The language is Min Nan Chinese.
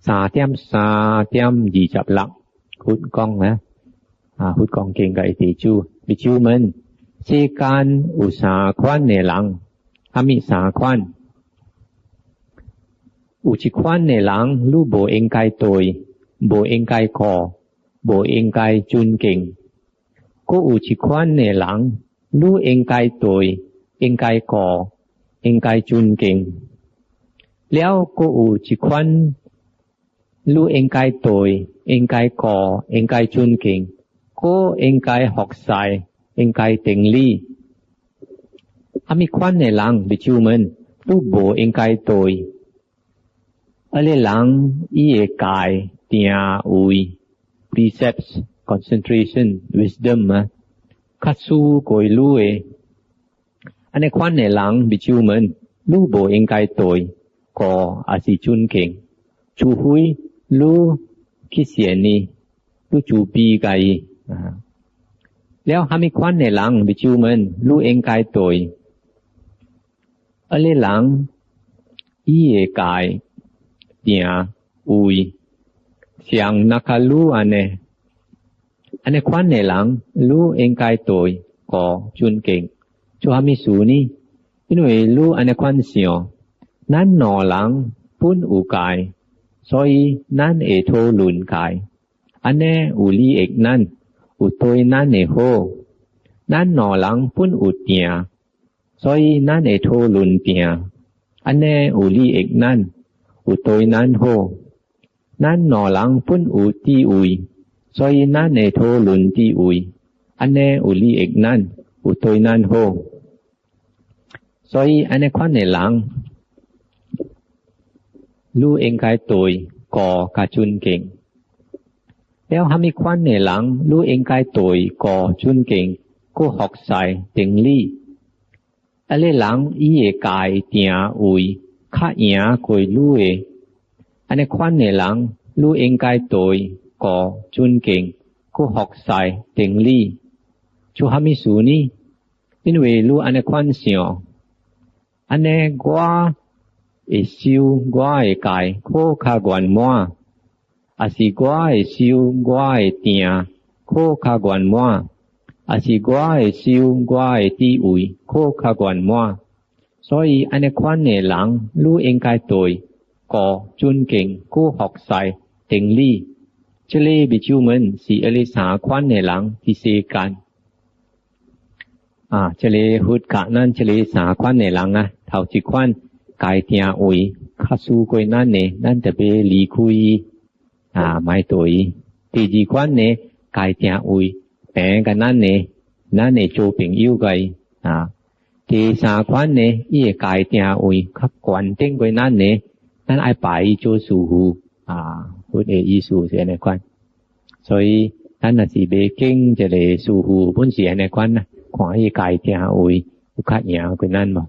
3點3點26，佛講啊，啊佛講經共伊弟子，比丘們，世間有三款的人，啥物三款？有一款的人，你無應該對，無應該顧，無應該尊敬。閣有一款的人，你應該對，應該顧，應該尊敬。了，閣有一款，你應該對，應該顧，應該尊敬，閣應該服侍，應該頂禮。啥物款的人，比丘們，你無應該對。彼个人伊的戒定慧 precepts concentration wisdom 啊，較輸過你的。按呢款的人，比丘們，你無應該對，顧抑是尊敬，除非你去善伊，你慈悲共伊啊。了，啥物款的人，比丘們，你應該對，彼个人伊的戒定慧像那較你按呢，按呢款的人，你應該對顧尊敬。做啥物事呢？因為你按呢款想，咱兩人本有戒，所以咱會討論戒，按呢有利益咱，有對咱的好。咱兩人本有定，所以咱會討論定，按呢有利益咱，有對咱好。咱兩人本有智慧，所以咱會討論智慧，按呢有利益咱，有對咱好。所以按呢款的人，你應該對顧佮尊敬。了，啥物款的人，你應該對顧尊敬，閣服侍頂禮。彼个人伊的戒定慧較贏過你的，按呢款的人，你應該對顧尊敬，閣服侍頂禮。做啥物事呢？因為你按呢款想，按呢我會修我的戒，閣較圓滿；抑是我會修我的定，閣較圓滿；抑是我會修我的智慧，閣較圓滿。所以按呢款的人，你應該對顧尊敬，閣服侍頂禮。這个比丘們是彼个三款的人佇世間。啊，這个佛教咱這个三款的人啊，頭一款戒定慧較輸過咱的，咱著欲離開伊啊，莫對伊。第二款呢，戒定慧平共咱的，咱會做朋友共伊啊。第三款呢，伊的戒定慧較懸頂過咱的，咱愛拜伊做師父啊。佛的意思是按呢款，所以咱若是欲敬一个師父，本是按呢款啊，看伊戒定慧有較贏過咱無？